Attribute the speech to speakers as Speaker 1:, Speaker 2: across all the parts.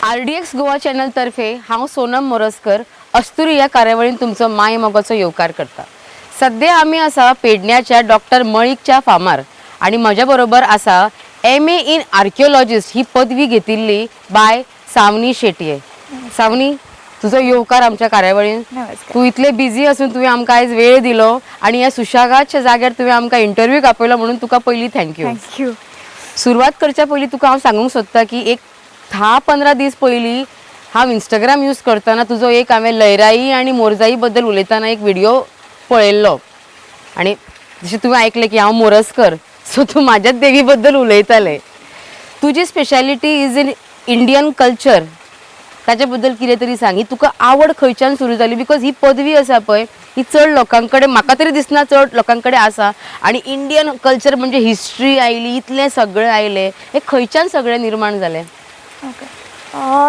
Speaker 1: RDX Goa channel तर्फे हांव सोनम मोरजकर अस्तुरी ह्या कार्यावळीन तुमचो माय मोगाचो येवकार करता. सध्या आमी आसा पेडण्याच्या डॉक्टर मळीकच्या फार्मार आणि म्हज्या बरोबर आसा एम ए इन आर्किओलॉजिस्ट ही पदवी घेतिल्ली बाय सावनी शेटये. सावनी, तुजो येवकार आमच्या कार्यावळीन.
Speaker 2: नमस्कार.
Speaker 1: तूं इतले बिजी असून तुवें आमकां आयज वेळ दिलो आणि ह्या सुशागाच्या जाग्यार तुवें आमकां इंटरव्यूक आपयलो म्हणून तुका पयली thank you.
Speaker 2: Thank you.
Speaker 1: सुरवात करच्या पयलीं तुका हांव सांगूंक सोदता की एक 10-15 दीस पयलीं हांव इंस्टाग्राम यूज करतना तुजो एक हांवें लयराई आनी मोरजाई बद्दल उलयतना एक व्हिडिओ पळयल्लो आनी जशें तुवें आयकलें की हांव मोरजकर, सो तूं म्हाज्याच देवी बद्दल उलयतालें. तुजी speciality is in Indian culture, ताच्या बद्दल कितें तरी सांग. ही तुका आवड खंयच्यान सुरू जाली? Because ही पदवी आसा पळय, ही चड लोकां कडेन म्हाका तरी दिसना चड लोकां कडेन आसा. आनी इंडियन कल्चर म्हणजे हिस्ट्री आयली, इतलें सगळें आयलें, हें खंयच्यान सगळें निर्माण जालें?
Speaker 2: ओके,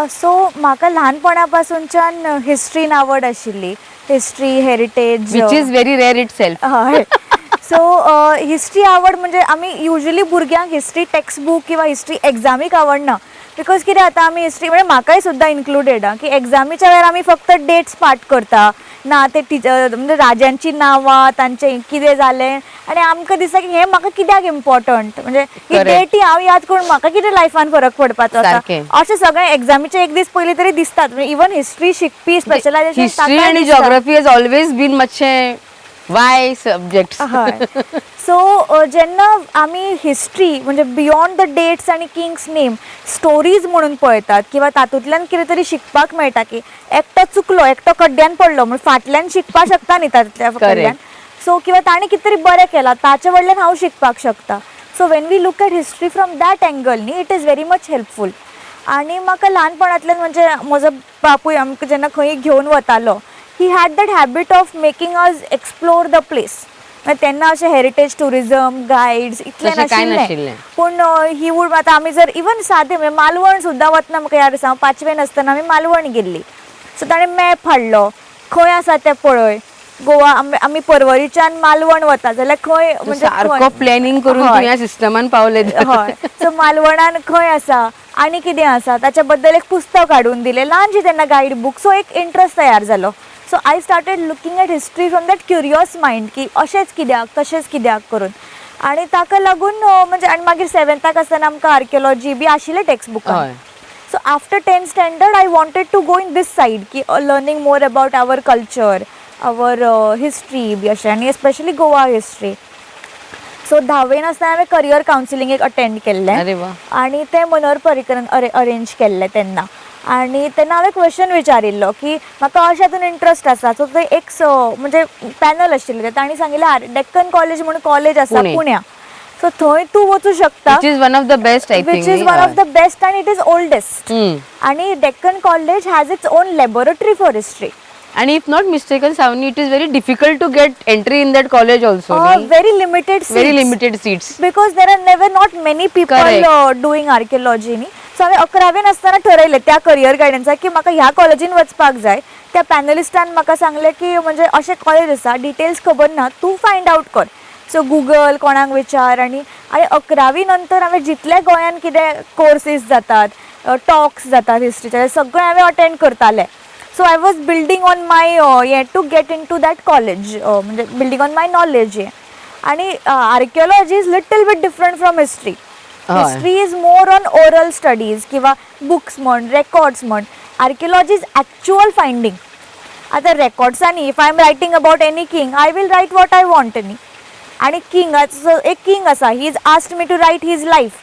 Speaker 2: सो म्हाका ल्हानपणा पासूनच्यान हिस्ट्रीन आवड आशिल्ली, history, heritage.
Speaker 1: Which is very rare itself.
Speaker 2: हय, सो हिस्ट्री आवड म्हणजे आमी युजली भुरग्यांक हिस्ट्री टेक्स्ट बूक किंवा हिस्ट्री एग्जामीक आवडना, because कितें जाता, आमी हिस्ट्री म्हणजे म्हाकाय सुद्दां इन्क्लुडेड आं, की एग्जामीच्या वेळार आमी फक्त डेट्स पाठ करता ना ते टिचर म्हणजे राजांची नांवां, तांचें कितें जालें, आनी आमकां दिसता की हें म्हाका कित्याक इम्पॉर्टंट, म्हणजे ही डेटी हांव याद करून म्हाका कितें लायफान फरक पडपाचो आसा. अशें सगळें एग्जामीचे एक दीस पयलीं तरी दिसतात. म्हणजे इवन हिस्ट्री शिकपी स्पेशलायझेशन
Speaker 1: हिस्ट्री आनी जॉग्राफी हॅज ऑलवेज बीन मातशें वाय सब्जेक्ट.
Speaker 2: हय, सो जेन्ना आमी हिस्ट्री म्हणजे बियॉन्ड the dates आनी किंग्स नेम स्टोरीज म्हणून पळयतात किंवा तातूंतल्यान कितें तरी शिकपाक मेळटा की एकटो चुकलो, एकटो खड्ड्यान पडलो म्हण फाटल्यान शिकपाक शकता न्ही तातूंतल्या कडल्यान. सो किंवा ताणें कितें तरी बरें केलां, ताचे कडल्यान हांव शिकपाक शकता. So when we look at history from that angle न्ही, it is very much helpful. आनी म्हाका ल्हानपणांतल्यान म्हणजे म्हजो बापूय आमकां जेन्ना खंय घेवन वतालो, he had that habit of making us explore the place. तेन्ना अशें हेरिटेज टुरिजम गायड्स इतलें
Speaker 1: तशें कांय
Speaker 2: नाशिल्लें.
Speaker 1: नाशिल्लें.
Speaker 2: पूण ही वूड आतां आमी जर इवन सादें म्हणजे मालवण सुद्दां वतना म्हाका याद आसा, हांव पांचवेन आसतना आमी मालवण गेल्ली. सो ताणें मॅप हाडलो, खंय आसा तें पळय गोवा, आमी परवरीच्यान मालवण वता जाल्यार खंय म्हणजे
Speaker 1: सारको
Speaker 2: खंय.
Speaker 1: प्लॅनिंग करून तूं ह्या सिस्टमान पावले.
Speaker 2: हय, सो मालवणान खंय आसा आनी कितें आसा ताच्या बद्दल एक पुस्तक हाडून दिलें, ल्हानशी तेन्ना गायड बूक. सो एक इंट्रस्ट तयार जालो. So I started looking at history from that curious mind की अशेंच कित्याक, तशेंच कित्याक करून. आनी ताका लागून म्हणजे आनी मागीर सेवेंथाक आसतना आमकां आर्किओलॉजी बी आशिल्लें टेक्स्ट बुकान. So after 10th standard, I wanted to go in this side, की learning more about our culture, our history बी अशें आनी एस्पेशली गोवा हिस्ट्री. सो धावेन आसतना हांवें करियर कावन्सिलींग एक अटेंड केल्लें.
Speaker 1: अरे वा.
Speaker 2: आनी तें मनोहर पर्रीकरान अरेंज केल्लें तेन्ना. आनी तेन्ना हांवें क्वेश्चन विचारिल्लो की म्हाका अशें हातून इंट्रस्ट आसा. सो ते एक म्हणजे पॅनल आशिल्लें, तांणी सांगिल्लें डेक्कन कॉलेज म्हणून कॉलेज आसा
Speaker 1: पुणे.
Speaker 2: पुण्या, सो थंय तूं वचूं शकता.
Speaker 1: Which is one of the best, I think.
Speaker 2: Which is one of the best and it is oldest. आणि Deccan College has its own laboratory for history.
Speaker 1: And if not mistaken, Savani, it is very difficult to get entry in that college also.
Speaker 2: Very limited.
Speaker 1: Very limited seats.
Speaker 2: Because there are never not many people doing archaeology न्ही. So हांवें अकरावेन आसतना ठरयलें त्या career गायडन्साक की म्हाका ह्या कॉलेजीन वचपाक जाय. त्या पॅनलिस्टान म्हाका सांगलें की म्हणजे अशें कॉलेज आसा, डिटेल्स खबर ना, तूं फायंड आवट कर. सो गुगल कोणाक विचार. आनी अकरावी नंतर हांवें जितले गोंयान कितें कोर्सीस जातात, टॉक्स जातात हिस्ट्रीचे, सगळें हांवें अटेंड करतालें. So I was building on my हें to get into that college, म्हणजे बिल्डींग ऑन my knowledge हें. आणि archaeology is little bit different from history. History is more on oral studies किंवा बुक्स म्हण, रेकॉर्ड्स म्हण. Archaeology is actual finding. आतां रेकॉर्ड्सांनी if I am writing about any king, I will write what I want न्ही. आणि किंगाचो एक king आसा, he is asked me to write his life,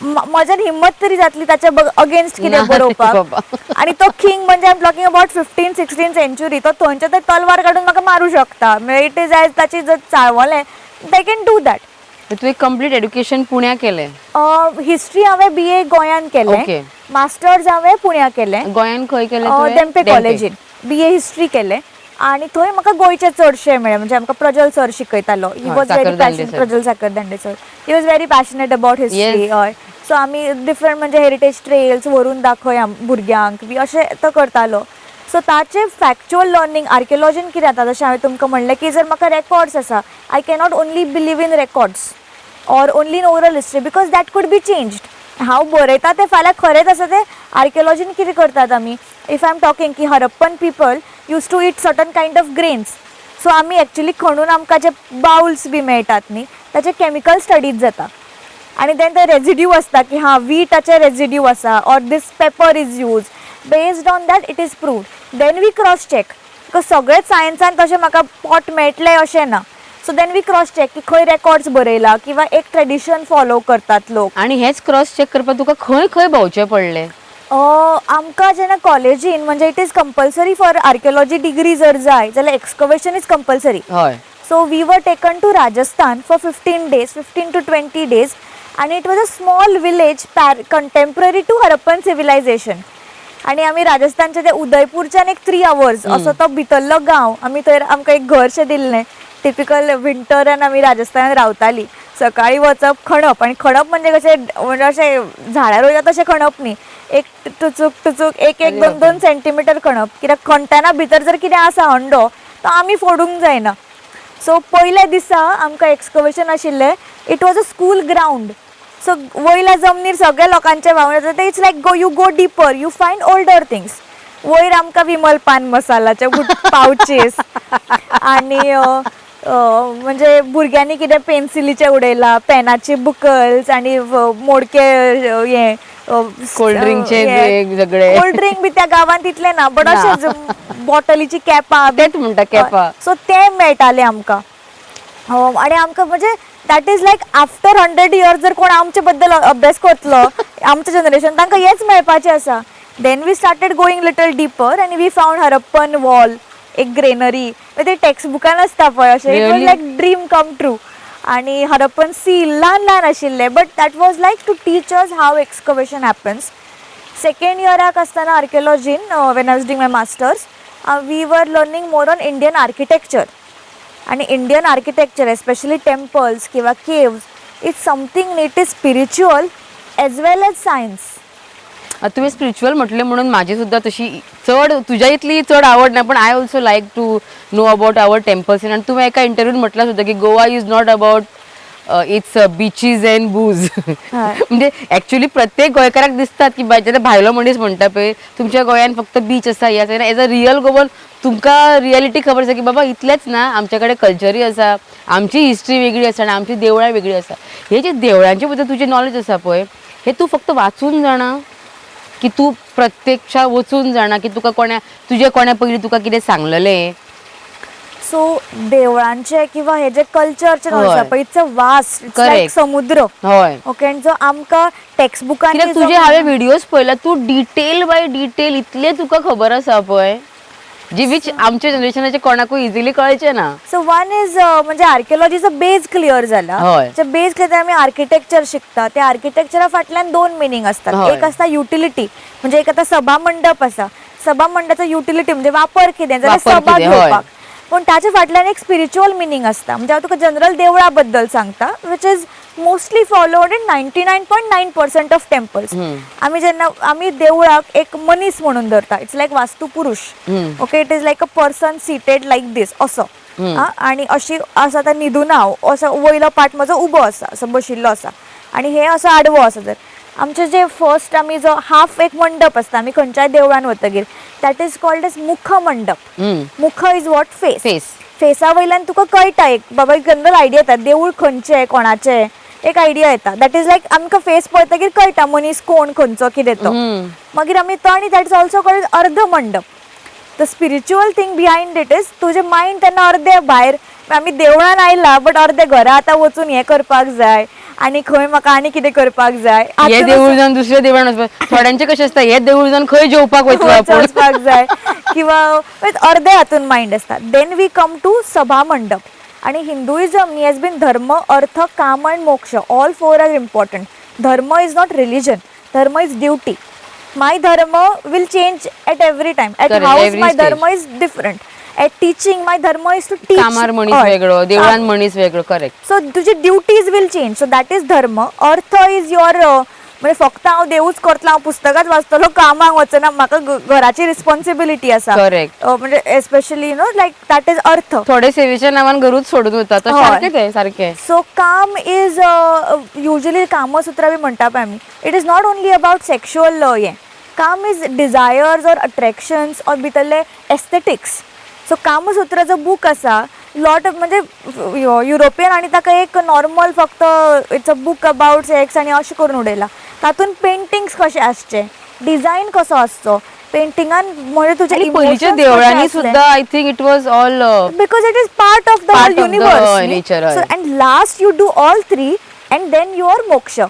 Speaker 2: म्हज्यान हिम्मत तरी जातली ताच्या अगेन्स्ट कितें
Speaker 1: ना रे
Speaker 2: बरोवपाक?
Speaker 1: बाबा.
Speaker 2: आणि तो किंग म्हणजे I am talking about 15 16 century, तो थंयच्या थंय तलवार काडून म्हाका मारू शकता. म्हणजे it is as ताची जर चाळवलें, they can do that.
Speaker 1: तुवें कंप्लीट एड्युकेशन पुण्या केलें?
Speaker 2: हिस्ट्री हांवें बी ए गोंयान केलें. मास्टर्स हांवें पुण्या केलें.
Speaker 1: गोंयान खंय केलें तुवें?
Speaker 2: धेंपे कॉलेजीन बी ए हिस्ट्री केलें आणि थंय म्हाका गोंयचे चडशे मेळ्ळे. म्हणजे आमकां Prajal sir शिकयतालो. He was very
Speaker 1: Sakhardande
Speaker 2: passion
Speaker 1: sir.
Speaker 2: Prajal Sakhardande sir, he was very passionate about history. हय, सो आमी डिफरंट म्हणजे हेरिटेज ट्रेल्स व्हरून दाखय भुरग्यांक बी अशें तो करतालो. सो ताचे फॅक्च्युअल लर्नींग. आर्किओलॉजीन कितें जाता, जशें हांवें तुमकां म्हणलें की जर म्हाका रेकॉर्ड्स आसा, I cannot only believe in records or only in oral history because that could be changed. हांव बरयता तें फाल्यां खरेंच आसा तें. आर्किओलॉजीन कितें करतात आमी, if I am talking की Harappan people used to eat certain kind of grains, so आमी एक्चुली खणून आमकां जे बाउल्स बी मेळटात न्ही, ताचे केमिकल स्टडीज जाता आनी then ते रेजिड्यू आसता की हां, वीटाचे रेजिड्यू आसा or this pepper is used. Based on that it is proved. Then we cross check, because सगळेच सायन्सान तशें म्हाका पोट मेळटलें अशें ना. So then we cross check की खंय रेकॉर्ड्स बरयला किंवा एक ट्रेडिशन फॉलो करतात लोक.
Speaker 1: आणि हेच क्रॉस चेक करपाक तुका खंय खंय भोंवचें पडलें?
Speaker 2: आमकां जेन्ना कॉलेजीन, म्हणजे it is compulsory for archaeology degree जर जाय जाल्यार excavation is compulsory. So we were taken to Rajasthan for 15 days, 15 to 20 days, and it was a small village contemporary to Harappan civilization. आणि आमी राजस्थानचे ते उदयपूरच्यान एक 3 आवर्स असो तो भितरलो गांव. आमी थंय आमकां एक घरशें दिल्लें. टिपिकल विंटरान आमी राजस्थानान रावतालीं. सकाळी वचप, खणप. आनी खणप म्हणजे कशें, म्हणजे अशें झाडां रोयता तशें खणप न्ही, एक टुचूक टुचूक एक एक दोन दोन सेंटीमिटर खणप, कित्याक खणटना भितर जर कितें आसा हंडो तो आमी फोडूंक जायना. सो पयल्या दिसा आमकां एक्सकवेशन आशिल्लें. It was a school ground, so वयल्या जमनीर सगळ्या लोकांचे व्हांवून येता ते. It's like go you go deeper, you find older things. वयर आमकां विमल पान मसालाचे पावचीस आनी अ, अ, म्हणजे भुरग्यांनी कितें पेन्सिलीचे उडयला, पेनाचे बुकल्स आनी मोडके हे
Speaker 1: Cold drink चे ते सगळे.
Speaker 2: कोल्ड ड्रिंक बी त्या गांवांत तितले ना, बट
Speaker 1: ना.
Speaker 2: अशेंच बॉटलीची कॅपां.
Speaker 1: तेच म्हणटा, कॅपां.
Speaker 2: सो ते मेळटाले आमकां आणि आमकां म्हणजे that is like after 100 years जर कोण आमचे बद्दल अभ्यास करतलो, आमचे जनरेशन, तांकां हेच मेळपाचें आसा. Then we started going little deeper आनी we found Harappan wall, एक ग्रेनरी, ते टेक्स्ट बुकान आसता पळय अशें. It was
Speaker 1: Really?
Speaker 2: Like dream come true. आणि हरप्पन सील ल्हान ल्हान आशिल्ले, but that was like to teach us how excavation happens. Second इयराक आसतना आर्किओलॉजीन, when I was doing my masters, we were learning more on Indian architecture. आणि Indian architecture, especially temples किंवा caves, it's something, it is spiritual as well as science.
Speaker 1: आता तुवें spiritual म्हटलें म्हणून म्हाजी सुद्दां तशी चड तुज्या इतली चड आवड ना, पण I also like to know about our temples. आनी तुवें एका इंटरव्यून म्हटलां सुद्दां की Goa is not about its beaches and booze. म्हणजे ऍक्च्युली प्रत्येक गोंयकाराक दिसतात की जेन्ना भायलो मनीस म्हणटा पळय, तुमच्या गोंयान फक्त बीच आसा, हे आसा. एज अ रियल गोवन तुमकां रियलिटी खबर आसा की बाबा इतलेंच ना, आमच्या कडेन कल्चरूय आसा, आमची हिस्ट्री वेगळी आसा आनी आमची देवळां वेगळी आसा. हे जे देवळांचे बद्दल तुजें नॉलेज आसा पळय, हे तूं फक्त वाचून जाणा की तूं प्रत्यक्षा वचून जाणा, की तुका कोण्या तुजे कोण्या पयलीं तुका कितें सांगलेलें?
Speaker 2: सो देवळांचे किंवा हे जे कल्चरचे नॉलेज आसा पळय, it's a vast, it's like समुद्र. ओके, आनी जो आमकां टेक्स्ट बुकांनी
Speaker 1: कित्याक तुजे हांवें व्हिडियोज पळयला, तूं डिटेल बाय डिटेल इतलें तुका खबर आसा पळय, जी which आमच्या जनरेशनाचे कोणाकूय इजिली कळचें ना.
Speaker 2: सो वन is म्हणजे आर्किओलॉजीचो बेज क्लियर जाला. बेज क्लियर, आमी आर्किटेक्चर शिकता. त्या आर्किटेक्चरा फाटल्यान दोन मिनींग असतात. एक आसता युटिलिटी, म्हणजे एक आतां सभा मंडप आसा, सभा मंडपाचो युटिलिटी म्हणजे वापर कितें जाल्यार
Speaker 1: वापर
Speaker 2: सभा
Speaker 1: कितें, हय.
Speaker 2: घेवपाक. पूण ताच्या फाटल्यान एक स्पिरिच्युअल मिनींग आसता. म्हणजे हांव तुका जनरल देवळा बद्दल सांगता, which is mostly followed in 99.9% of temples. आमी जेन्ना आमी देवळाक एक मनीस म्हणून धरता, it's like Vastupurush. Okay, it is like a person seated like this असो आणि अशी आसा, आतां न्हिदून हांव असो वयलो पार्ट म्हजो उबो आसा, असो बशिल्लो आसा आणि हे असो आडवो आसा. जर आमचे जे फर्स्ट आमी जो हाफ एक मंडप आसता, आमी खंयच्याय देवळान वतगीर, that is called as मुख मंडप. मुख is what? Face.
Speaker 1: Face.
Speaker 2: फेसा वयल्यान तुका कळटा, एक बाबा एक जनरल आयडिया येता, देवूळ खंयचें, कोणाचें, एक आयडिया येता. That is like आमकां फेस पळयतगीर कळटा मनीस कोण, खंयचो, कितें तो. मागीर आमी तो आनी that is also called अर्ध मंडप. The spiritual thing behind it is तुजें मायंड तेन्ना अर्दे भायर. आमी देवळान आयला बट अर्दे घरा आतां वचून हें करपाक जाय आनी खंय म्हाका आनी कितें करपाक जाय.
Speaker 1: हे
Speaker 2: हातून
Speaker 1: देवूळ जावन दुसऱ्या देवळान वचपाक, थोड्यांचे कशें आसता, हे देवूळ जावन खंय जेवपाक वयतलो आपूण.
Speaker 2: वचपाक जाय किंवा अर्दे हातून मायंड आसता. Then we come to सभा मंडप. आणि हिंदुइझम हॅज बीन धर्म, अर्थ, काम and moksha. All four are important. धर्म is not religion, धर्म is duty. My dharma will change at every time. At house
Speaker 1: every
Speaker 2: my
Speaker 1: stage.
Speaker 2: dharma is different. At teaching, my dharma is to teach.
Speaker 1: कामार मनीस वेगळो, देवळान मनीस वेगळो, correct.
Speaker 2: So तुझे duties will change, so that is dharma. Artha is your म्हणजे फक्त हांव देवूच करतलो, हांव पुस्तकांच वाचतलो, कामाक वचना, म्हाका घराची रिस्पॉन्सिबिलिटी आसा. म्हणजे especially like that is अर्थ.
Speaker 1: थोडे सेवेच्या नावान घरूच सोडून वता तर.
Speaker 2: हय.
Speaker 1: सारकें ते सारकें.
Speaker 2: सो काम is usually, कामसूत्रां बी म्हणटा पळय आमी, it is not only about sexual हें. काम is desires or attractions or भितरले एस्थेटिक्स. सो कामसूत्राचो बूक आसा, लॉट ऑफ म्हणजे युरोपियन आनी ताका एक नॉर्मल फक्त it's a book about sex आनी अशें करून उडयला. तातूंत पेंटिंग्स कशे आसचे, डिझायन कसो आसचो पेंटिंगान, म्हणजे तुजे
Speaker 1: आणि पयलींच्या
Speaker 2: emotions कशे
Speaker 1: देवळांनी
Speaker 2: आसले.
Speaker 1: सुद्धा I think it was all
Speaker 2: because it is part of the
Speaker 1: part
Speaker 2: whole
Speaker 1: of the
Speaker 2: universe,
Speaker 1: nature,
Speaker 2: so
Speaker 1: हय.
Speaker 2: And last you do all three and then you are मोक्ष.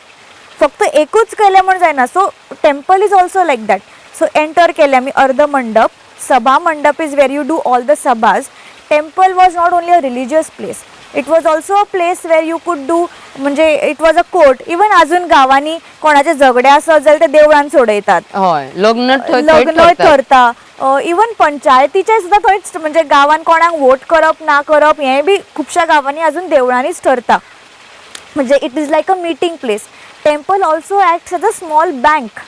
Speaker 2: फक्त एकूच केलें म्हूण जायना. So temple is also like that. So enter केलें आमी, अर्ध मंडप, सभा मंडप is where you do all the सभाज. Temple was not only a religious place, it was also a place where you could do, म्हणजे it was a court. Even अजून गांवांनी कोणाचें झगडें आसत जाल्यार ते देवळान सोडयतात.
Speaker 1: हय, लग्न थंय
Speaker 2: लग्न
Speaker 1: थरतात.
Speaker 2: थरता. इवन पंचायतीचे सुद्दां थंयच, म्हणजे गांवान कोणाक वोट करप ना करप हें बी खुबश्या गांवांनी अजून देवळांनीच ठरता. म्हणजे it is like a meeting place. Temple also acts as a small bank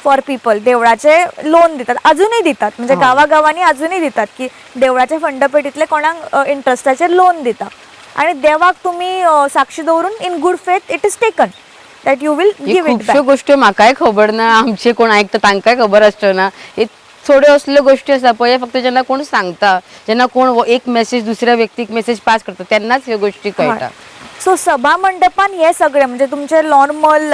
Speaker 2: for people. देवळाचे लोन दितात, अजूनय दितात, म्हणजे गांवागांवांनी अजूनय दितात की देवळाच्या फंडपेटींतले कोणाक इंट्रस्टाचेर लोन दिता आणि देवाक तुमी साक्षी दवरून in good faith it is taken that you will
Speaker 1: he
Speaker 2: give it.
Speaker 1: खुबश्यो गोश्टी म्हाकाय खबर ना, आमचे कोण आयकता तांकांय खबर आसच्यो ना. हे थोड्यो असल्यो गोश्टी आसा पळय, फक्त जेन्ना कोण सांगता, जेन्ना कोण एक मेसेज दुसऱ्या व्यक्तीक मेसेज पास करता, तेन्नाच ह्यो गोश्टी कळटा.
Speaker 2: सो सभा मंडपान हे सगळे, म्हणजे तुमचे नॉर्मल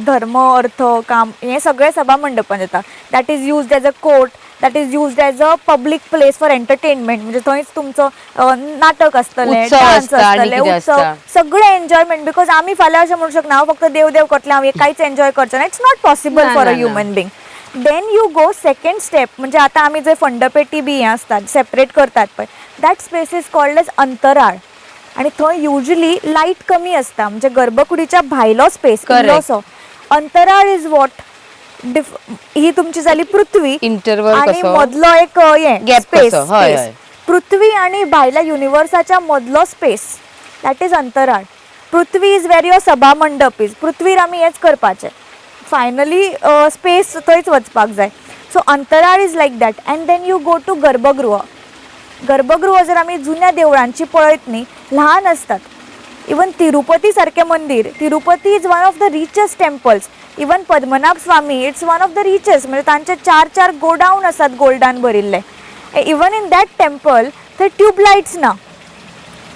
Speaker 2: धर्म, अर्थ, काम हे सगळे सभा मंडपान जाता. That is used as a court, that is used as a public place for entertainment. म्हणजे थंयच तुमचो नाटक आसतलें,
Speaker 1: उत्सव
Speaker 2: डान्स
Speaker 1: आसता आनी
Speaker 2: आसतले,
Speaker 1: कितें
Speaker 2: उत्सव,
Speaker 1: आसता.
Speaker 2: सगळे एन्जॉयमेंट. Because आमी फाल्यां अशें म्हणू शकना, हांव फक्त देव देव करतलें, हांव हे कांयच एन्जॉय करचें ना. It's not possible
Speaker 1: ना,
Speaker 2: फॉर अ
Speaker 1: ना, ना.
Speaker 2: Human being. Then you go second step, म्हणजे आता आमी जे फंडपेटी बी हें आसतात सेपरेट करतात पळय, that space is called as अंतराळ. आणि थंय युजली लायट कमी आसता, म्हणजे गर्भकुडीच्या भायलो स्पेस इल्लोसो. अंतराळ is what ही तुमची जाली पृथ्वी
Speaker 1: इंटरवल
Speaker 2: आणि
Speaker 1: कसो.
Speaker 2: मदलो एक हे
Speaker 1: Gap
Speaker 2: space.
Speaker 1: कसो, हय, हय.
Speaker 2: पृथ्वी आणि भायल्या युनिवर्साच्या मदलो स्पेस, that is अंतराळ. पृथ्वी is where your सभा मंडप is. पृथ्वीर आमी हेच करपाचें, फायनली स्पेस थंयच वचपाक जाय. सो अंतराळ is like that and then you go to गर्भगृह. गर्भगृह जर आमी जुन्या देवळांची पळयत न्ही, ल्हान आसतात. इवन तिरुपती सारकें मंदीर, Tirupati is one of the richest temples. Even Padmanabha Swami, it's one of the richest, म्हणजे तांचे चार चार गोडाऊन आसात गोल्डान भरिल्ले. इवन इन that temple थंय ट्यूबलायट्स ना.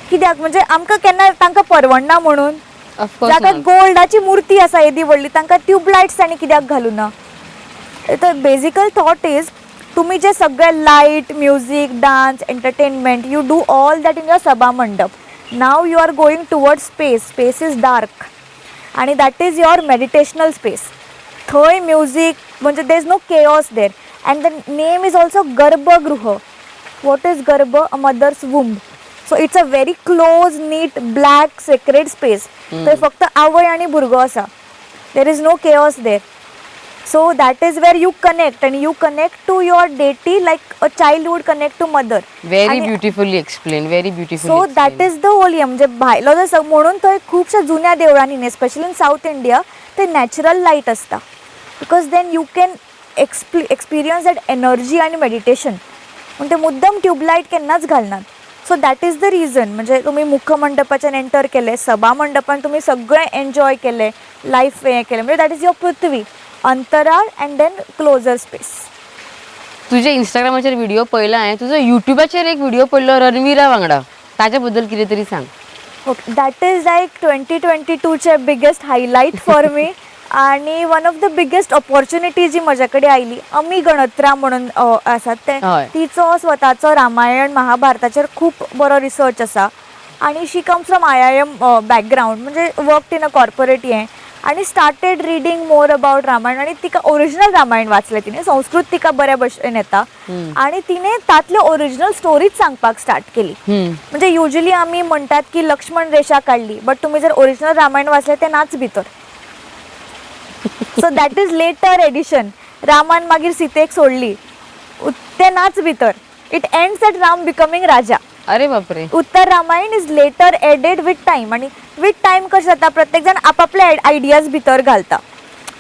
Speaker 2: कित्याक? म्हणजे आमकां केन्ना तांकां परवडना म्हणून?
Speaker 1: ऑफकोर्स.
Speaker 2: जाका गोल्डाची मूर्ती आसा येदी व्हडली, तांकां ट्यूबलायट्स तांणी कित्याक घालूं ना? तर बेजिकल थॉट is, तुमी जे सगळे light, music, dance, entertainment, you do all that in your सभा मंडप. Now you are going toward space. Space is dark आणि that is your meditational space. थंय म्युजीक म्हणजे there is no chaos there and the name is also गर्भगृह. What is गर्भ? A mother's womb. So it's a very close knit black sacred space. थंय फक्त आवय आनी भुरगो आसा. There is no chaos there. So that is where you connect and you connect to your deity like a child would connect to mother.
Speaker 1: Very beautifully explain, very beautifully.
Speaker 2: So that is the whole, म्हणजे भायलो जर म्हणून थंय खुबश्या जुन्या देवळांनी न्ही, specially in south India, थंय नॅचरल लायट आसता because then you can experience that energy आनी मेडिटेशन. पूण ते मुद्दम ट्यूबलायट केन्नाच घालनात. So that is the reason, म्हणजे तुमी मुखमंडपाच्यान एंटर केले, सभा मंडपान तुमी सगळें एन्जॉय केलें, लायफ हें केलें, म्हणजे that is your पृथ्वी, अंतराळ अँड then closure space.
Speaker 1: तुझे इंस्टाग्रामाचेर व्हिडिओ पळयला हांवें, तुजो युट्युबाचेर एक व्हिडिओ पळयलो रणवीरा वांगडा, ताच्या बद्दल कितें तरी सांग.
Speaker 2: Okay, that is like 2022चे biggest highlight for me आणि one of the biggest opportunity जी म्हज्या कडेन आयली. अमी गणत्रा म्हणून आसात ते, तिचो स्वताचो रामायण महाभारताचेर खूब बरो रिसर्च आसा आणि she comes from IIM background, म्हणजे वर्क इन अ कॉर्पोरेट हें आणि started reading more about Ramayana आणि तिका ओरिजिनल रामायण वाचलें तिणें. संस्कृत तिका बऱ्या भशेन येता आणि तिणें तांतल्यो ओरिजिनल स्टोरीज सांगपाक स्टार्ट केली. म्हणजे युजली आमी म्हणटात की लक्ष्मण रेषा काडली, बट तुमी जर ओरिजिनल रामायण वाचलें, तें नाच भितर. So that is later addition. रामान मागीर सीतेक सोडली, तें नाच भितर. It ends at Ram becoming Raja.
Speaker 1: अरे बापरे.
Speaker 2: Uttar Ramayan is later added with time. आणि विथ टायम कशें जाता, प्रत्येक जाण आपापले आयडियाज भितर घालता.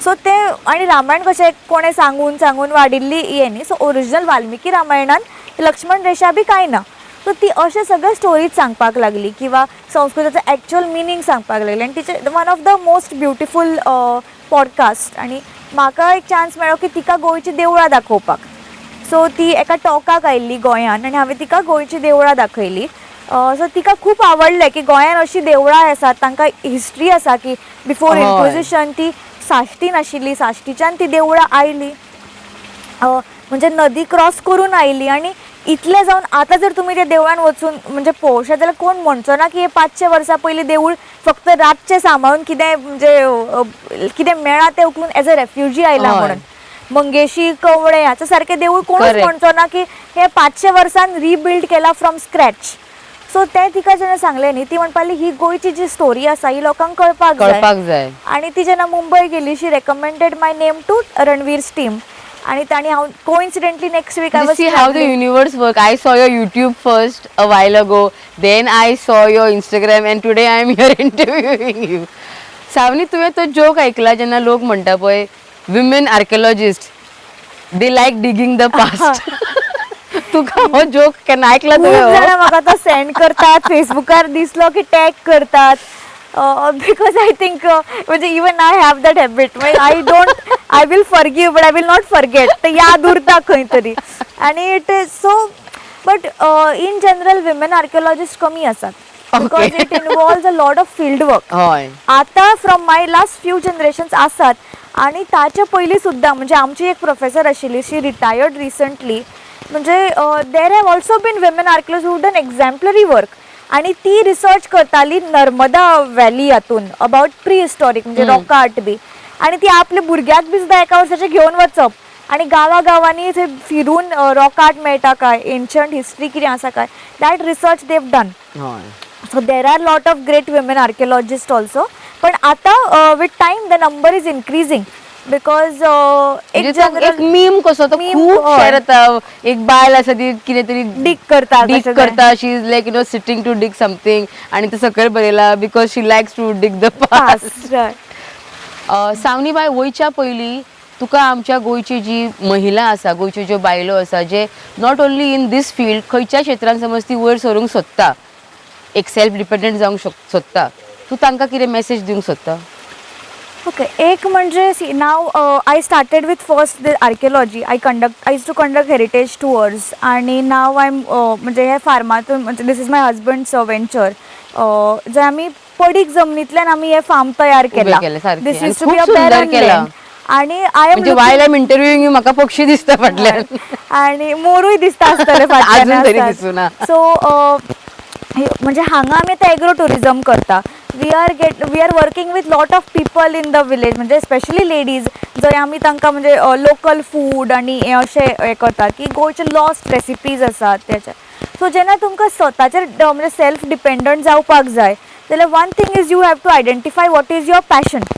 Speaker 2: सो ते आनी रामायण कशें कोणें सांगून सांगून वाडिल्ली हें न्ही. सो ओरिजिनल वाल्मिकी रामायणान लक्ष्मण रेशा बी कांय ना. सो ती अशें सगळे स्टोरीज सांगपाक लागली किंवा संस्कृताचो एक्चुअल मिनींग सांगपाक लागली आनी तिचे one of the most beautiful podcast. आनी म्हाका एक चान्स मेळ्ळो की तिका गोंयची देवळां दाखोवपाक. सो ती एका टॉकाक आयिल्ली गोंयान आनी हांवें तिका गोंयची देवळां दाखयली. सो तिका खूब आवडलें की गोंयान अशीं देवळां आसात, तांकां हिस्ट्री आसा की बिफोर इन्क्विजिशन ती साश्टीन आशिल्ली, साश्टीच्यान ती देवळां आयली, म्हणजे नदी क्रॉस करून आयली. आनी इतलें जावन आतां जर तुमी त्या देवळान वचून म्हणजे पळोवशात जाल्यार कोण म्हणचो ना की हे 500 वर्सां पयलीं देवूळ फक्त रातचें सांबाळून कितें म्हणजे कितें मेळ्ळां तें उखलून एज अ रेफ्युजी आयला म्हणून. मंगेशी कवळे हाच्या सारकें देवूळ कोणूच म्हणचो ना की हे 500 वर्सान रिबिल्ड केला फ्रॉम स्क्रॅच. सो तें तिका जेन्ना सांगलें न्ही, ती म्हणपाक लागली ही गोंयची जी स्टोरी आसा ही लोकांक कळपाक जाय.
Speaker 1: कळपाक जाय.
Speaker 2: आनी ती जेन्ना मुंबय गेली, she recommended my name to Ranveer's team आनी तांणी हांव coincidentally next week I was
Speaker 1: See how the universe work. I saw your YouTube first a while ago, then I saw your Instagram, and today I am here interviewing you. Savani, तुवें तो joke ऐकला जेन्ना लोक म्हणटा पळय, women archaeologist they like digging the past? तुका हो joke केन्ना ऐकला
Speaker 2: खूब
Speaker 1: तुवें हो?
Speaker 2: जाणां म्हाका तो सेंड करतात, फेसबुकार दिसलो की टॅग करतात, because I think म्हणजे even I have that habit, म्हणजे I don't I will forgive but I will not forget. ते याद उरता खंय तरी. आनी it is so, but in general women archaeologist कमी आसात because it involves a lot of field work. आतां from my last few generations आसात आनी ताच्या पयलीं सुद्दां म्हणजे आमची एक प्रोफेसर आशिल्ली, शी रिटायर्ड रिसंटली. म्हणजे there have also been women archaeologist who done exemplary work. आनी ती रिसर्च करताली नर्मदा व्हॅली हातून अबाउट प्री हिस्टॉरीक, म्हणजे रॉक आर्ट बी. आनी ती आपल्या भुरग्याक बी सुद्दां एका वर्साचें घेवन वचप आनी गांवा गांवांनी थंय फिरून रॉक आर्ट मेळटा काय, एन्शंट हिस्ट्री कितें आसा काय, that research they've done. So there are lot of great women archaeologist also, पण आता with time the number is increasing because एक
Speaker 1: म्हणजे तो एक
Speaker 2: जनरल
Speaker 1: मीम कसो तो
Speaker 2: Meme,
Speaker 1: खूब
Speaker 2: हय.
Speaker 1: शेअर जाता. एक बायल आसा, ती कितें तरी
Speaker 2: डिग करता
Speaker 1: डिग
Speaker 2: कशें.
Speaker 1: करता, she is like sitting to dig something आणि ते सकयल बरयला, because she likes to dig the past.
Speaker 2: Past, right.
Speaker 1: Savani बाय, वयच्या पयलीं तुका आमच्या गोंयची जी महिला आसा, गोंयच्यो ज्यो बायलो आसा, जे not only in this field, खंयच्या क्षेत्रान समज ती वयर सरूंक सोदता, एक सेल्फ डिपेंडंट जावंक सोदता, तूं तांकां कितें मॅसेज दिवंक सोदता?
Speaker 2: ओके, एक म्हणजे see, now I started with first the archaeology. I used to conduct heritage tours आणि नाव I am म्हणजे हे फार्मातून, म्हणजे this is my husband's venture, जे आमी पडीक जमनींतल्यान आमी हे फार्म तयार केला.
Speaker 1: केलें सारकें.
Speaker 2: दीस
Speaker 1: आनी
Speaker 2: यूज टू बी
Speaker 1: खूब
Speaker 2: अ
Speaker 1: सुंदर
Speaker 2: बॅरन
Speaker 1: केलां.
Speaker 2: लँड आणि I am
Speaker 1: म्हणजे वायल I am interviewing you, म्हाका पक्षी दिसता फाटल्यान.
Speaker 2: आणि मोरूय दिसता आसतले फाटल्यान.
Speaker 1: अजून तरी दिसुना.
Speaker 2: सो म्हणजे हांगा आमी आतां एग्रो ट्युरिजम करता. We are working with lot of people in the village, म्हणजे स्पेशली लेडीज, जंय आमी तांकां म्हणजे लोकल फूड आनी हें अशें हें करतात की गोंयचे लॉस्ट रेसिपीज आसात तेचे. सो जेन्ना तुमकां स्वताचेर म्हणजे सेल्फ डिपेंडंट जावपाक जाय जाल्यार one thing is you have to identify what is your passion.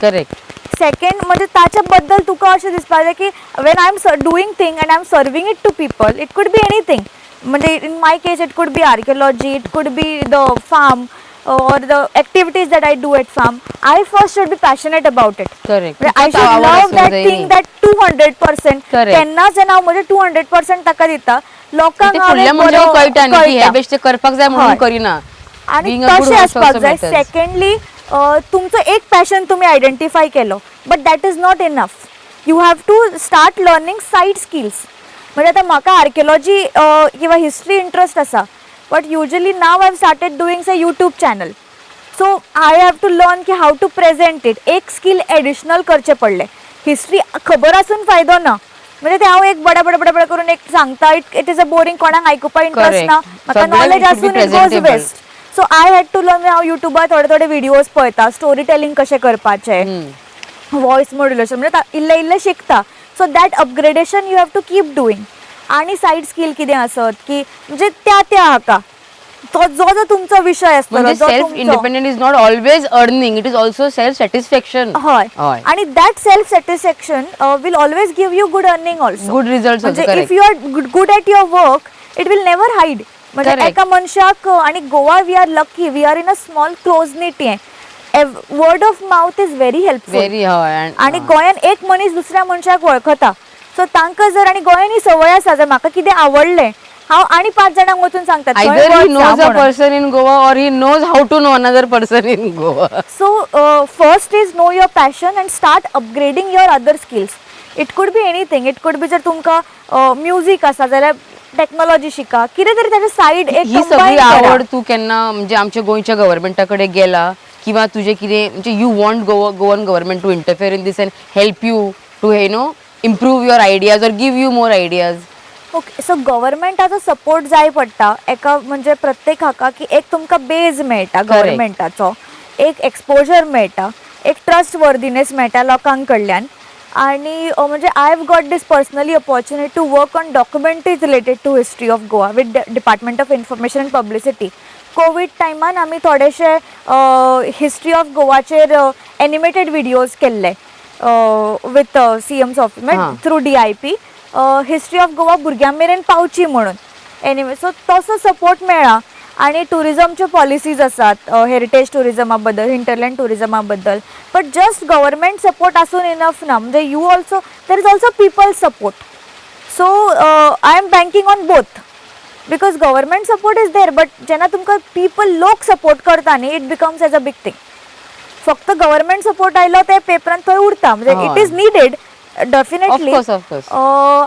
Speaker 2: Second म्हणजे ताच्या बद्दल तुका अशें दिसपाक जाय की when I am doing thing and I am serving it to people, it could be anything. म्हणजे in my case it could be archaeology, it could be the farm or the activities that I do at farm. I first should be passionate about it. I should love that thing that 200%. तेन्ना जेन्ना हांव म्हजें 200% ताका दिता, लोकांक
Speaker 1: ते
Speaker 2: हांव
Speaker 1: फुडल्या
Speaker 2: एक
Speaker 1: मनशाक
Speaker 2: बरो
Speaker 1: कळटा न्ही की हे
Speaker 2: कळटा.
Speaker 1: बेश्टे करपाक जाय म्हणून करिना.
Speaker 2: आणि
Speaker 1: Being a good
Speaker 2: तशें
Speaker 1: host
Speaker 2: आसपाक
Speaker 1: also
Speaker 2: जाय.
Speaker 1: matters.
Speaker 2: Secondly, तुमचो एक पॅशन तुमी आयडेंटिफाय केलो, but that is not enough. You have to start learning side skills. म्हणजे आतां म्हाका आर्किओलॉजी किंवा हिस्ट्री इंट्रस्ट आसा, but usually now I started doing a YouTube channel, so I have to learn की how to present it. एक skill additional करचें पडलें. History खबर आसून फायदो ना. म्हणजे ते हांव एक बडा बडा बडा बडा करून एक सांगता, it is a boring, कोणाक आयकुपाक इंट्रस्ट ना. म्हाका
Speaker 1: सगळ्यांक
Speaker 2: नॉलेज
Speaker 1: it should be
Speaker 2: आसून it goes
Speaker 1: presentable.
Speaker 2: Waste. So I had to learn. हांव युट्यूबार थोडे थोडे व्हिडियोज पळयता, स्टोरी टेलिंग कशें करपाचें, वॉयस मॉड्युलेशन, म्हणजे इल्लें इल्लें शिकता. So that upgradation you have to keep doing. आणि सायड स्कील कितें आसत की म्हणजे त्या त्या हाका तो जो जो तुमचो विशय आसतलो,
Speaker 1: म्हणजे
Speaker 2: जो
Speaker 1: सेल्फ
Speaker 2: तुमचो
Speaker 1: independent is not always earning, it is also self satisfaction.
Speaker 2: हय, आणि that self satisfaction will always give you good earning also.
Speaker 1: Good result.
Speaker 2: म्हणजे if you are good at your work, it will never hide. म्हणजे एका मनशाक, आणि Goa we are lucky, we are in a small close knit हें. Word of mouth is very helpful.
Speaker 1: Very, हय.
Speaker 2: आणि गोंयान एक मनीस दुसऱ्या मनशाक वळखता, सो तांकां जर, आनी गोंयान ही संवय आसा, जर म्हाका कितें आवडलें, हांव आनी पांच जाणांक वचून सांगता, थंय
Speaker 1: Either he
Speaker 2: वच हा
Speaker 1: knows a
Speaker 2: म्हणून.
Speaker 1: Person in Goa or he knows how to know another person in Goa.
Speaker 2: So first is know your passion and start upgrading your other skills. It could be anything. It could be जर तुमकां music आसा जाल्यार technology शिका, कितें तरी ताजे side एक
Speaker 1: ही सगळी
Speaker 2: combine करा.
Speaker 1: आवड तूं केन्ना म्हणजे आमच्या गोंयच्या गव्हर्मेंटा कडेन गेला किंवा तुजें कितें म्हणजे you want Goa Goan government to interfere in this and help you to improve your ideas or give you more ideas?
Speaker 2: Okay, so गव्हर्मेंटाचो सपोर्ट जाय पडटा एका, म्हणजे प्रत्येक हाका की एक तुमकां बेज मेळटा गव्हर्मेंटाचो, एक एक्सपोजर मेळटा, एक ट्रस्ट वर्दीनेस मेळटा लोकां कडल्यान. आणि म्हणजे I have got this personally opportunity to work on documentaries related to history of Goa with Department of Information and Publicity. Covid टायमान आमी थोडेशे हिस्ट्री ऑफ गोवाचेर एनिमेटेड विडियोज केल्ले with CM's office, through DIP, history of Goa भुरग्यां मेरेन पावची म्हणून. Anyway, so तसो support मेळ्ळा आणि टुरिजमच्यो पॉलिसीज आसात, हेरिटेज टुरिजमा बद्दल, हिंटरलँड टुरिजमा बद्दल. बट जस्ट गव्हर्मेंट सपोर्ट आसून इनफ ना, म्हणजे you also, there is also people support. So I am banking on both, because government support is there, but जेन्ना तुमकां पीपल, लोक सपोर्ट करता न्ही, it becomes as a big thing. फक्त government support आयलो, ते पेपरान थंय उरता, म्हणजे it is needed definitely.
Speaker 1: Of course, of course.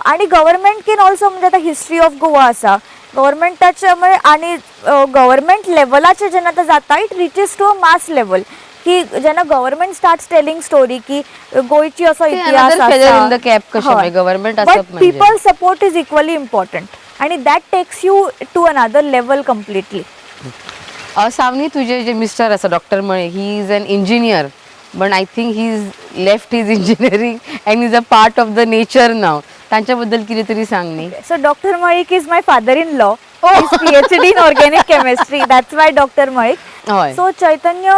Speaker 2: आणि गव्हर्मेंट can also, म्हणजे आतां हिस्ट्री ऑफ गोवा आसा गव्हर्मेंटाचे, म्हणजे आणि गव्हर्मेंट लेवलाचेर जेन्ना आतां जाता, it reaches to a mass level की जेन्ना गव्हर्मेंट स्टार्ट टेलिंग स्टोरी की गोंयची असो
Speaker 1: ते
Speaker 2: इतिहास.
Speaker 1: Another feather in the cap कशें, म्हणजे government आसप म्हणजे.
Speaker 2: People support is equally important आणि that takes you to another level completely.
Speaker 1: Savani, तुझे जे मिस्टर आसा डॉक्टर मळे, he is an engineer, but I think he is left his engineering and is a part of the nature now. तांच्या बद्दल कितें तरी सांग न्ही.
Speaker 2: So Dr. Malik is my father-in-law. He's PhD in organic chemistry. That's why Dr. Malik. So Chaitanya,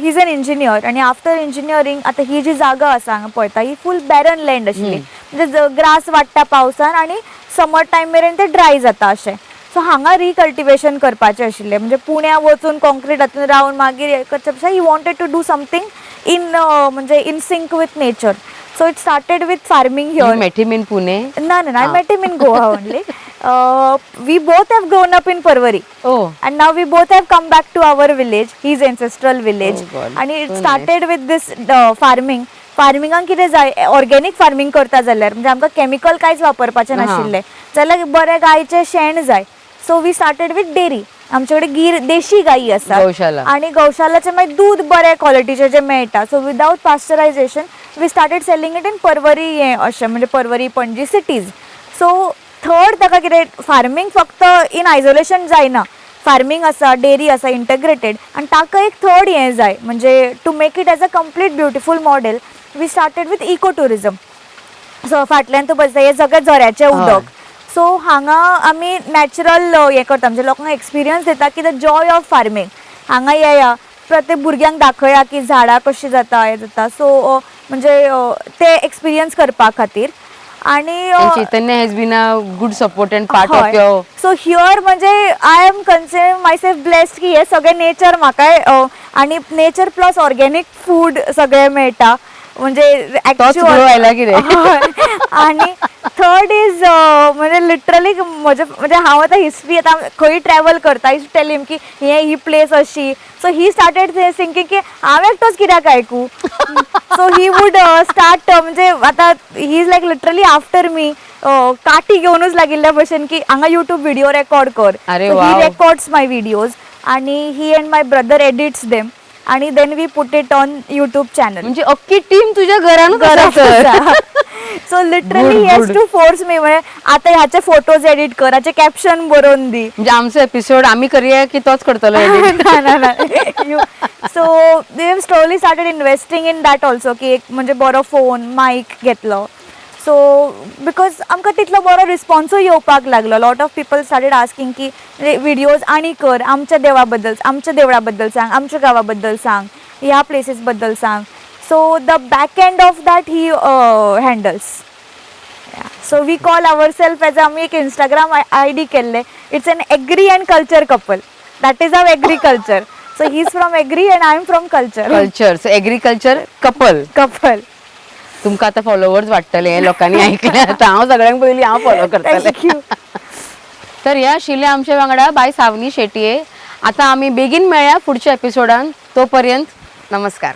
Speaker 2: he's an engineer आणि after engineering, आता ही जी जागा आसा हांगा पळयता, ही फूल बॅरन लँड आशिल्ली, म्हणजे ग्रास वाडटा पावसान आणि समर टायम मेरेन ते ड्राय जाता अशें. सो हांगा रिकल्टिवेशन करपाचें आशिल्लें, म्हणजे पुण्या वचून कॉन्क्रीट हातून रावन मागीर हें करचे पेक्षा he wanted to do something in म्हणजे in sync with nature. So it started with farming here.
Speaker 1: Met him in Pune?
Speaker 2: No, I met him in Goa only. We both have grown up in Parvari.
Speaker 1: Oh.
Speaker 2: And now we both have come back to our village, his ancestral village.
Speaker 1: Oh God,
Speaker 2: आणि it
Speaker 1: so
Speaker 2: started with this farming. फार्मिंगान कितें जाय, organic farming करता जाल्यार, म्हणजे आमकां chemical कांयच वापरपाचें नाशिल्लें जाल्यार बरें गायचें शेण जाय. So we started with dairy. आमचे कडेन गीर देशी गायी आसा.
Speaker 1: गौशाला.
Speaker 2: आणि गौशालाचें मागीर दूद बरें क्वॉलिटीचें जें मेळटा, so without pasteurization we started selling it in Parvari, हें अशें म्हणजे परवरी, पणजी सिटीज. सो थर्ड ताका कितें, फार्मींग फक्त इन आयसोलेशन जायना. फार्मींग आसा, डेअरी आसा, इंटग्रेटेड, आनी ताका एक थर्ड हें जाय, म्हणजे to make it as a complete beautiful model, we started with eco tourism. So फाटल्यान तूं पळयता, हें सगळें झऱ्याचें उदक. सो हांगा आमी नॅचरल हें करता, म्हणजे लोकांक एक्सपिरियन्स दिता की the Joy of farming. हांगा येया, प्रत्येक भुरग्यांक दाखया की झाडां कशीं जाता, हें जाता. सो म्हणजे ते एक्सपिरियन्स करपा खातीर आणि
Speaker 1: And Chaitanya has been a good support and part of your
Speaker 2: so here म्हणजे I am consider myself blessed की हे सगळें नेचर म्हाका आणि नेचर प्लस ऑर्गेनीक फूड सगळें मेळटा, म्हणजे
Speaker 1: तोच
Speaker 2: actual-
Speaker 1: glow आयला कितें?
Speaker 2: हय. आणि थर्ड is म्हणजे लिटरली म्हजे, म्हणजे हांव आतां हिस्ट्री आतां खंय ट्रॅवल करता, I tell him की हे ही प्लेस अशी. सो he started thinking की हांव एकटोच कित्याक आयकूं. सो he would start, म्हणजे आतां he is like literally after me, काठी घेवनूच लागिल्ल्या भशेन की हांगा युट्यूब व्हिडिओ रेकॉर्ड कर.
Speaker 1: अरे
Speaker 2: ही
Speaker 1: wow.
Speaker 2: Records my videos आणि he and my brother edits them आणि then we put it on YouTube channel.
Speaker 1: म्हणजे अख्खी टीम तुझ्या घरानूच आसा तर.
Speaker 2: So literally
Speaker 1: Good,
Speaker 2: he has
Speaker 1: good.
Speaker 2: To force me, म्हणजे आता ह्याचे फोटोज एडिट कर, ह्याचे कॅप्शन बरोवन दी.
Speaker 1: म्हणजे आमचो एपिसोड आमी करया की तोच करतलो edit?
Speaker 2: ना ना ना, so we have slowly started investing in that also, की एक म्हणजे बरो फोन, मायक घेतलो. सो because आमकां तितलो बरो रिस्पॉन्सूय येवपाक लागलो, lot of people started asking की व्हिडियोज आनी कर, आमच्या देवा बद्दल, आमच्या देवळा बद्दल सांग, आमच्या गांवा बद्दल सांग, ह्या प्लेसीस बद्दल सांग. So the back end of that he handles. So we call our self as, आमी एक इंस्टाग्राम I D केल्लें, it's an agri and culture couple. That is our agriculture. So So he is from agri and I am from culture.
Speaker 1: Culture, so agriculture couple.
Speaker 2: Couple.
Speaker 1: तुमकां आतां followers वाडटले हे लोकांनी ऐकले. आतां हांव सगळ्यांक पयलीं हांव फॉलो करतलें.
Speaker 2: Thank you.
Speaker 1: तर ह्या आशिल्ले आमच्या वांगडा बाय सावनी शेटये. आतां आमी बेगीन मेळया फुडच्या एपिसोडान. तोपर्यंत नमस्कार.